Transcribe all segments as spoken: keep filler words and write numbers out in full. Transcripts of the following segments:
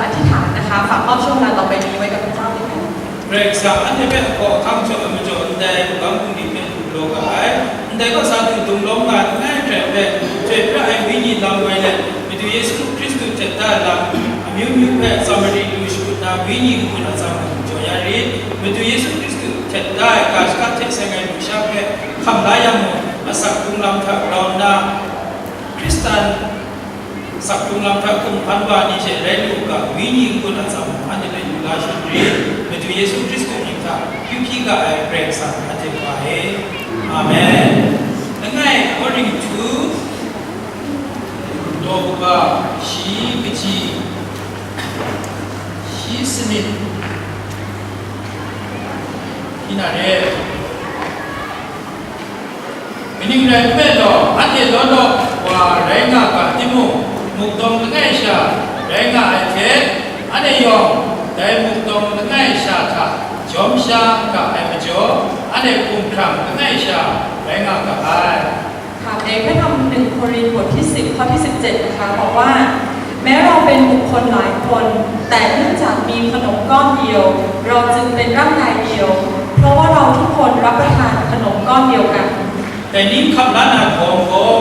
อธิษฐานนะคะ ฝากมอบช่วงเวลาต่อไปนี้ไว้กับพระเจ้าด้วยกัน Karai Kasang, anhte hpe hkaw ahkang jaw ai majaw ndai magam bungli hpe lu galaw ga ai. Ndai kaw sa du dung lawm nga ai langai hkrai hpe, chyoi pra ai Wenyi lam woi let, Madu Yesu Hkristu htet da ai lam amyu myu hpe Samari lu shakut na Wenyi n-gun atsam hku jaw ya rit. Madu Yesu Hkristu htet da ai ga shaka hte seng ai lusha hpe hkam la yang mung, asak hkrung lam hta grau nna, Hkristan asak hkrung lam hta hkum hpan wa ni hte rai lu u ga, Wenyi n-gun atsam mung anhte hpe lu la shut rit. Madu Yesu Hkristu mying hta kyu hpyi ga ai Karai Kasang, anhte Wa e. Amen. Langai Korinhtu daw kaba shi kaji, shi sanit, hpyi na re. Kaning rai nme law, anhte law law wa rai nga ga timung, mukdawng langai sha rai nga ai hte, anhte yawng dai mukdawng langai sha hta jawm sha ga ai majaw, anhte hkumhkrang langai sha rai nga ga ai. ค่ะ ในพระธรรมหนึ่งโครินธ์บทที่สิบข้อที่สิบเจ็ดนะคะ บอกว่า แม้เราเป็นบุคคลหลายคน แต่เนื่องจากมีขนมก้อนเดียว เราจึงเป็นร่างกายเดียว เพราะว่าเราทุกคนรับประทานขนมก้อนเดียวกัน Dai ni hkam la na hkawm gaw,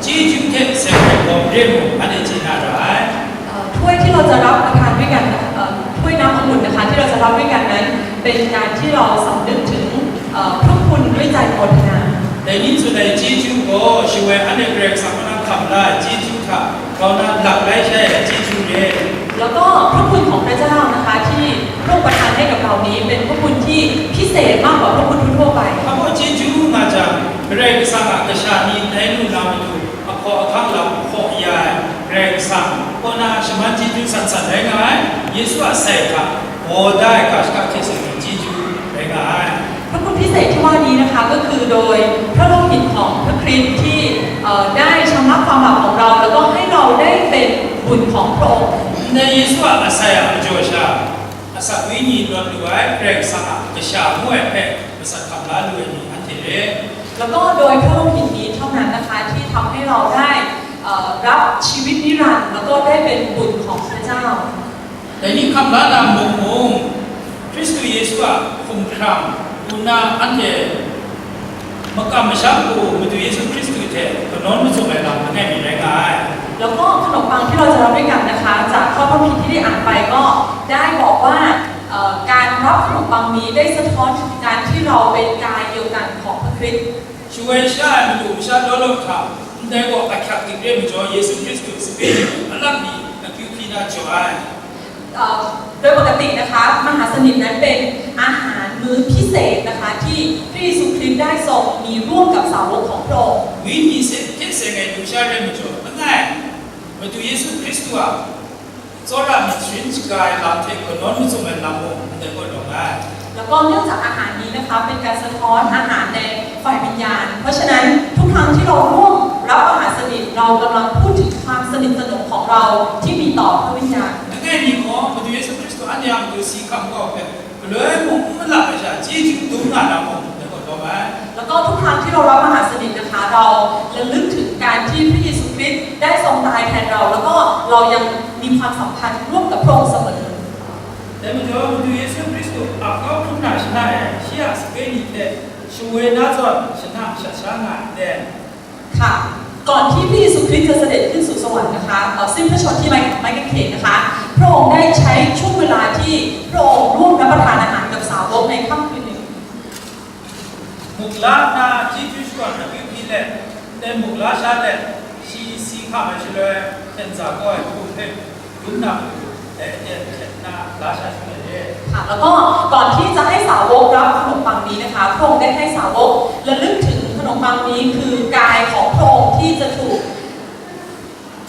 chyeju hte seng ai hkawm re mung, anhte chye na ra ai. เอ่อ ถ้วยที่เราจะรับประทานด้วยกันเอ่อ ถ้วยน้ำองุ่นนะคะ ที่เราจะรับด้วยกันนั้น เป็นการที่เราสำนึกถึงเอ่อพระคุณด้วยใจโมทนา Dai ni tsun ai chyeju gaw, shawoi anhte Karai Kasang kaw na hkam la ai chyeju hta grau na lak lai shai ai chyeju re. แล้วก็พระคุณของพระเจ้านะคะ ที่พระองค์ประทานให้กับเรานี้เป็นพระคุณที่พิเศษมากกว่าพระคุณทั่วๆไป Hpa baw chyeju nga jang, Karai Kasang a kasha ni dai lu na matu, ahkaw ahkang lam hpaw ya ai Karai Kasang kaw na shaman chyeju san san rai nga ai, Yesu a sai hta baw da ai ga shaka hte seng ai chyeju rai nga ai. พระคุณพิเศษที่ว่านี้นะคะ ก็คือโดยพระโลหิตของพระคริสต์ที่เอ่อได้ชำระความบาปของเรา แล้วก็ให้เราได้เป็นบุตรของพระองค์ Ndai Yesu a asai a majaw sha, asak wenyi lawt lu ai Karai Kasang a kasha ngu ai hpe masat hkam la lu ai ni anhte re. แล้วก็โดยพระโลหิตนี้เท่านั้นนะคะ ที่ทำให้เราได้เอ่อรับชีวิตนิรันดร์ แล้วก็ได้เป็นบุตรของพระเจ้า Dai ni hkam la na mung mung, Hkristu Yesu a hkumhkrang ngu nna anhte makam masham hku Madu Yesu Hkristu hte kanawn mazum ai lam langai mi rai nga ai. แล้วก็ขนมปังที่เราจะรับด้วยกันนะคะ จากข้อพระคัมภีร์ที่ได้อ่านไปก็ได้บอกว่าเอ่อการรับขนมปังนี้ได้สะท้อนถึงการที่เราเป็นกายเดียวกันของพระคริสต์ Shawoi sha ai madu masha law law hta, ndai gaw ahkyak dik re majaw, Yesu Hkristu sape ni mung alak ni akyu hpyi na jaw ai. เอ่อ โดยปกตินะคะ มหาสนิทนั้นเป็นอาหารมื้อพิเศษนะคะ ที่พระเยซูคริสต์ได้ทรงมีร่วมกับสาวกของพระองค์ Wenyi se hte seng ai lusha rai majaw, langai, Madu Yesu Hkristu a tsawra myit sharin shaga ai lam hte kanawn mazum ai lam mung ndai kaw rawng ai. แล้วก็เนื่องจากอาหารนี้นะคะ เป็นการสะท้อนอาหารในฝ่ายวิญญาณ เพราะฉะนั้นทุกครั้งที่เราร่วมรับมหาสนิท เรากำลังพูดถึงความสนิทสนมของเราที่มีต่อพระวิญญาณ Langai ni gaw, Madu Yesu Hkristu anhte a matu si hkam kau hpe, galoi mung n malap ai sha, chyeju dum nga na mung, ndai kaw lawm ai. แล้วก็ทุกครั้งที่เรารับมหาสนิทนะคะ เราระลึกถึงการที่พระเยซูคริสต์ได้ทรงตายแทนเรา แล้วก็เรายังมีความสัมพันธ์ร่วมกับพระองค์เสมอ Dai majaw, Madu Yesu Hkristu ap kau hkrum na shana e, shi a sape ni hte shawoi na zawn, shana mashat sha nga ai nden. ค่ะ ก่อนที่พระเยซูคริสต์จะเสด็จขึ้นสู่สวรรค์นะคะเอ่อสิ้นพระชนม์ที่ไม้ไม้กางเขนนะคะ พระองค์ได้ใช้ช่วงเวลาที่พระองค์ร่วมรับประทานอาหารกับสาวกในค่ำคืนหนึ่ง Muk la nna chyeju shakawn akyu hpyi let, ndai muk la sha let, shi si hkam ai shaloi, hten za kau ai hku hpe dum na matu, dai aten htet nna la sha shangun ai re. ค่ะ แล้วก็ก่อนที่จะให้สาวกรับขนมปังนี้นะคะ พระองค์ได้ให้สาวกระลึกถึงขนมปังนี้คือกายของพระองค์ที่จะถูก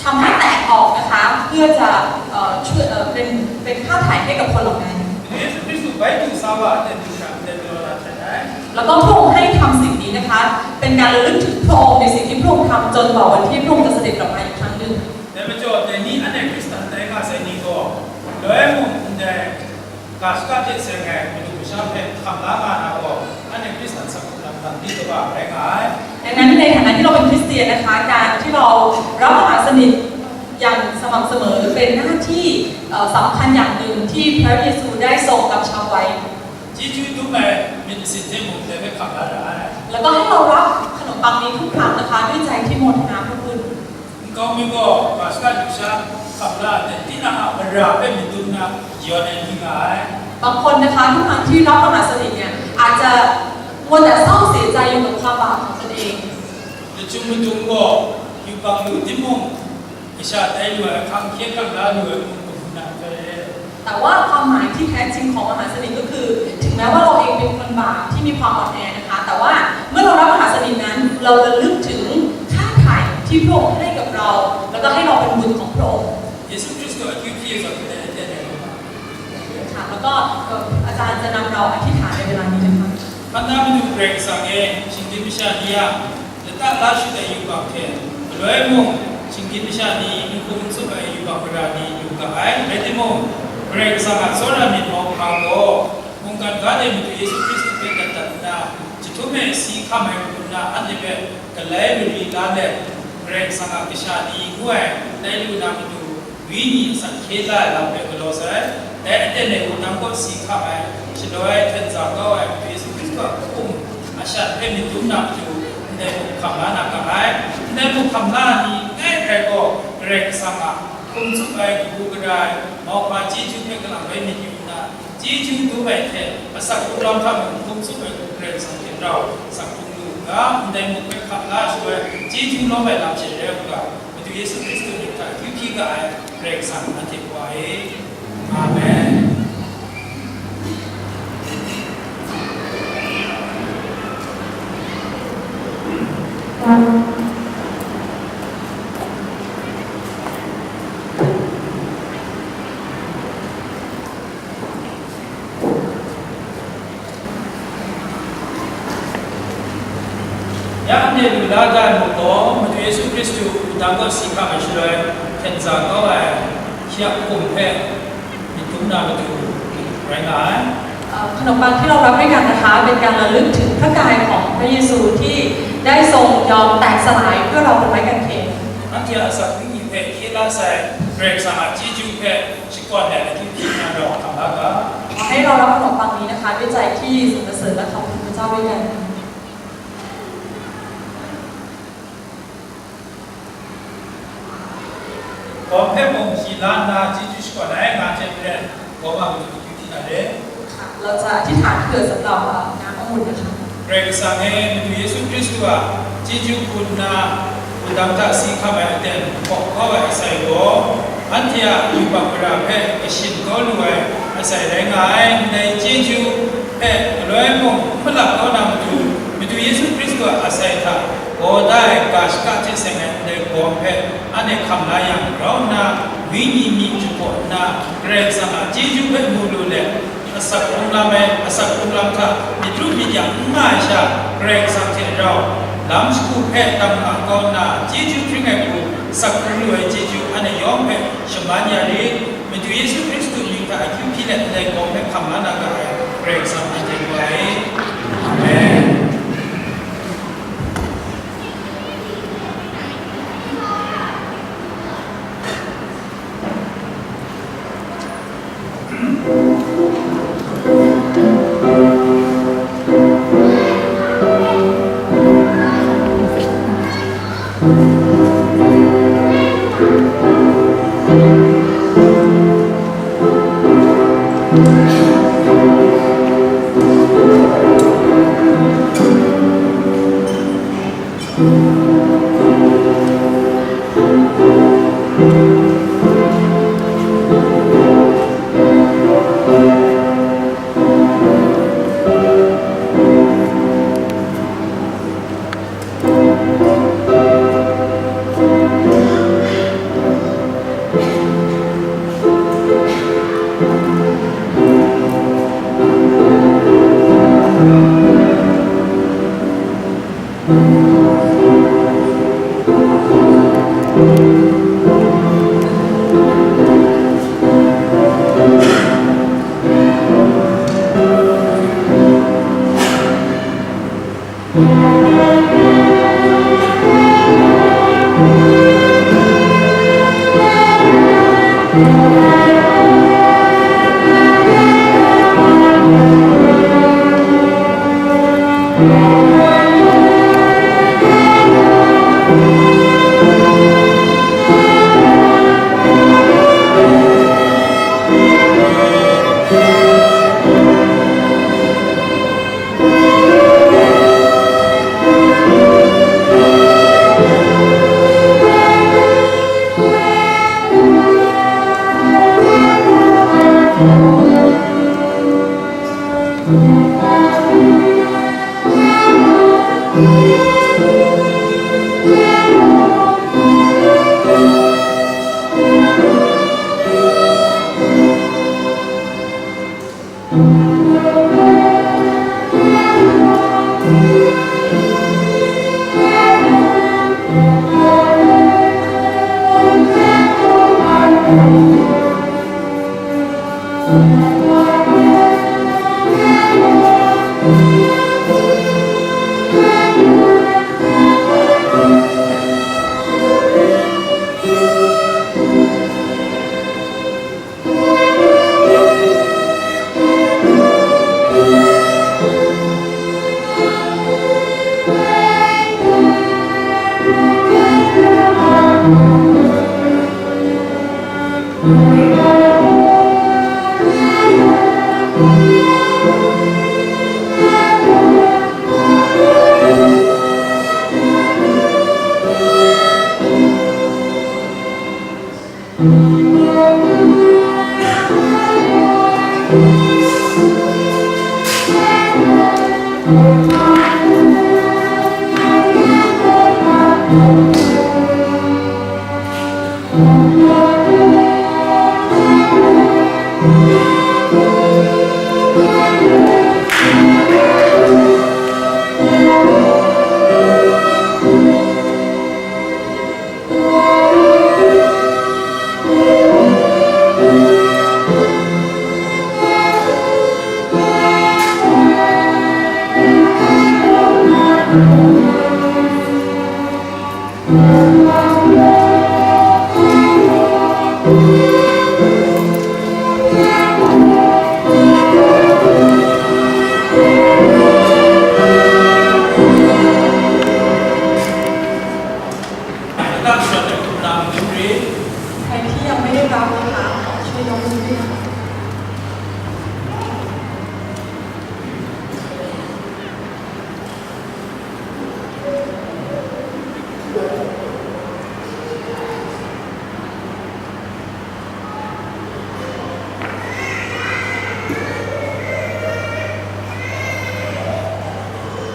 ทำให้แตกออกนะคะ เพื่อจะเอ่อช่วยเอ่อเป็นเป็นค่าไถ่ให้กับคนเหล่านั้น Yesu Hkristu bai du sa wa a ten du sha ndai galaw na hten ai. แล้วก็พระองค์ให้ทำสิ่งนี้นะคะ เป็นการระลึกถึงพระองค์ในสิ่งที่พระองค์ทำจนกว่าวันที่พระองค์จะเสด็จกลับมาอีกครั้งหนึ่ง Dai majaw, dai ni anhte Hkristan tai nga sai ni gaw, loi mung ndai ga shaka hte seng ai madu masha hpe hkam la nga na gaw, anhte Hkristan asak hkrung lam lam di kaba rai nga ai. ดังนั้นในฐานะที่เราเป็นคริสเตียนนะคะ การที่เรารับมหาสนิท อย่างสม่ำเสมอเป็นหน้าที่เอ่อสำคัญอย่างหนึ่งที่พระเยซูได้ทรงกำชับไว้ ချီးကျူးဒုံးမယ်မျက်နှာစင်ထဲမှာလည်းပဲခံရတာ แล้วก็ให้เรารับขนมปังนี้ทุกครั้งนะคะด้วยใจที่โมทนาพระคุณ ကောင်းမင်းကပါစကလူရှာခံရတဲ့တင်းနာအရာပဲမြင်သူနာယော်နေဒီကအဲ บางคนนะคะทุกครั้งที่รับมหาสนิทเนี่ยอาจจะมัวแต่เศร้าเสียใจอยู่กับความบาปของตนเอง တချို့မတုံတော့ယူပန်လူတင်းမုံအရှာတိုင်းလူအခမ်းခဲခံရလူအမှုကမူနာပဲ แต่ว่าความหมายที่แท้จริงของมหาสนิทก็คือ ถึงแม้ว่าเราเองเป็นคนบาปที่มีความอ่อนแอนะคะ แต่ว่าเมื่อเรารับมหาสนิทนั้น เราระลึกถึงค่าไถ่ที่พระองค์ให้กับเรา แล้วก็ให้เราเป็นบุตรของพระองค์ ယေရှုခရစ်တော်အကျိုးဖြစ်သောဖြစ်တဲ့အကျင့်တွေပါ ค่ะแล้วก็เอ่ออาจารย์จะนำเราอธิษฐานในเวลานี้นะคะ ခန္ဓာမနုဂရကစားငယ်ရှင်ဒီမရှာဒီယ လတလာရှိတဲ့ယူပါခဲ့လွဲမှုရှင်ဒီမရှာဒီမုခုံစုပဲယူပါကရာဒီယူကအိုင်ဘယ်တိမုံဂရကစားကစောရမီမောင်ခါကိုမုန်ကန်ကားတဲ့မြတ်ယေရှုခရစ်တော်ရဲ့တတ်တာချစ်ထုံးမဲ့စီခမဲ့ကုနာအဲ့ဒီပဲကလဲလူဒီကားတဲ့ဂရကစားကကရှာဒီကိုအဲတဲလူနာမတူ ဝိညာဉ်အစက်ခဲလာလာပဲကလောဆယ်တဲအတဲ့နဲ့ကိုတံကော့စီခါပဲကျွန်တော်ရဲ့ထက်စာတော့အဲယေရှုခရစ်တော်အပုံအရှက်ပဲမြင်သူနာကျူတဲ့ခမလာနာကအိုင်တဲ့ခမလာနီအဲအဲကိုဂရကစားကခုံစုပဲကူကရမောပါជីဂျူးပဲကလာပဲမြင်သူနာជីဂျူးတို့ပဲထဲအစက်ကိုလောင်းထားမှုခုံစုပဲဂရကစားကတော့စက်ကိုလူကတဲ့ခမလာဆိုပဲជីဂျူးလောပဲလာဖြစ်တဲ့က မတူယေရှုခရစ်တု့ၣ်တၢ်ယူခံကအိုင်ဂရဲကစၢ်အထ့ၣ်ပှၤအ့ၣ် Amen. ယၢမ်းန့ၣ်လူလၢတၢ်မူကောမတူယေရှုခရစ်တုၢ်တံကော့စီခါမရှလွဲၶႅၼ်းစၢ်ကောဝဲၶျၢၣ်ခုံဖဲမတူနာမတူရဲငါ ขนมปังที่เรารับด้วยกันนะคะเป็นการระลึกถึงพระกายของพระเยซูที่ได้ทรงยอมแตกสลายเพื่อเราเป็นไม้กางเขน အန်တီအစပ်ဝိညာဉ်ဖဲခေလာဆိုင်ဂရဲကစၢ်အချီးကျူးဖဲရှိကော့လဲၣ်အထူးခံနာတော့အခါပါက ขอให้เรารับขนมปังนี้นะคะด้วยใจที่สรรเสริญและขอบคุณพระเจ้าด้วยกัน ကောဖဲမုံရှိလာနာချီးကျူးရှိကော့လဲၣ်ငါချက်ပြဲကောမတူယူတီနာလေ ค่ะเราจะอธิษฐานเผื่อสำหรับเอ่อน้ำองุ่นนะคะ ဂရဲကစၢ်န့ၣ်မတူယေရှုခရစ်တုၢ်ဟာချီးကျူးခုနာ ဝတံတစီခါမအတန်ကောကောဝဲအစဲကိုအန်တီအယူပပရာဖဲကရှင်ကောလူဝဲအစဲရဲငါအိုင်ဒဲချီးကျူးဖဲအလွဲမုံမလပ်ကောနာမတူမတူယေရှုခရစ်တုၢ်အစဲထါဂေါ်ဒဲကၢ်ရှ်ကၢ်ချစ်စဲငဲဒဲဂေါ်ဖဲအနဲ့ခမ်လာယံရောင်းနာဝိညာဉ်မီးချူပေါ်နာဂရဲကစၢ်ချီးကျူးဖဲမူလူလဲ အစက်ဖုံးလမ်းပဲအစက်ဖုံးလမ်းခါမီးဒုမီးယံမငါရှာဂရဲကစၢ်ထဲရောလမ်းစကူဖဲတမ်ငါကောနာကျေးဇူးခရစ်ငယ်ကိုစက်ဖုံးလွယ်ကျေးဇူးအနေရောဖဲရှမန်ယရီမတူယေရှုခရစ်တုယူခါအကျူဖြစ်တဲ့လက်ကောဖဲခမလာနာကရဲဂရဲကစၢ်ထဲပါလေအာမင် Thank you. ใครที่ยังไม่ได้รับนะคะ ขอช่วยยกมือด้วยนะคะ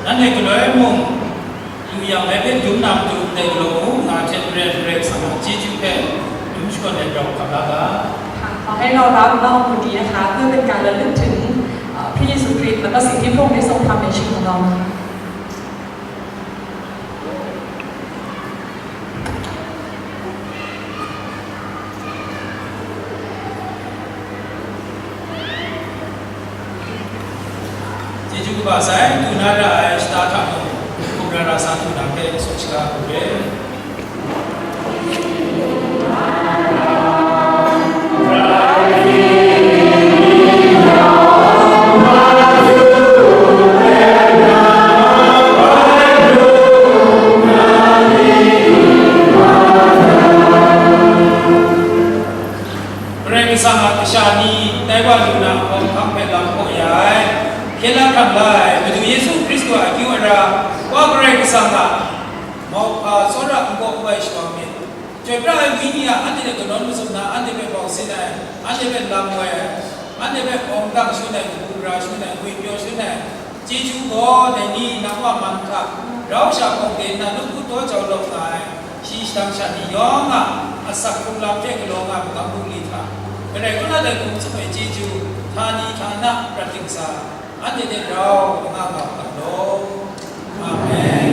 Nanhte galoi mung lu yang ai hpe dum na matu ndai galaw u, nga hte maren Karai Kasang a chyeju hpe dum shakawn ai rau hkap la ga. ค่ะ ขอให้เรารับเหล้าบุญนี้นะคะ เพื่อเป็นการระลึกถึง เอ่อ พระเยซูคริสต์ และก็สิ่งที่พระองค์ได้ทรงทำในชีวิตของเรานะคะ Chyeju kaba sai, du na ra ai shata hta mung, hkrum ra ra sa du na hpe, tsun shaga hku re. Karai Kasang a kasha ni tai wa lu na hkawm hkam hpe lam hpaw ya ai, hkye la hkam la ai, Madu Yesu Hkristu a akyu ara, Wa Karai Kasang a mauhpa tsawra n-gaw n-goi shawa myit. Chyoi pra ai wenyi a anhte hte kanawn mazum na anhte hpe bau sin ai, anhte hpe lam woi ai, anhte hpe hkawm dang shangun ai, kabu gara shangun ai, ngwipyaw shangun ai, chyeju gaw dai ni nang wa man hta, rau sha hpawng de nna lung hku taw jau lawm nga ai, shi shadang sha ni yawng a asak hkrung lam hte galaw nga ai magam bungli hta, Karai kaw na dai hkum tsup ai chyeju, htani htana prat dingsa, anhte hte rau nga nga u ga law. Amen.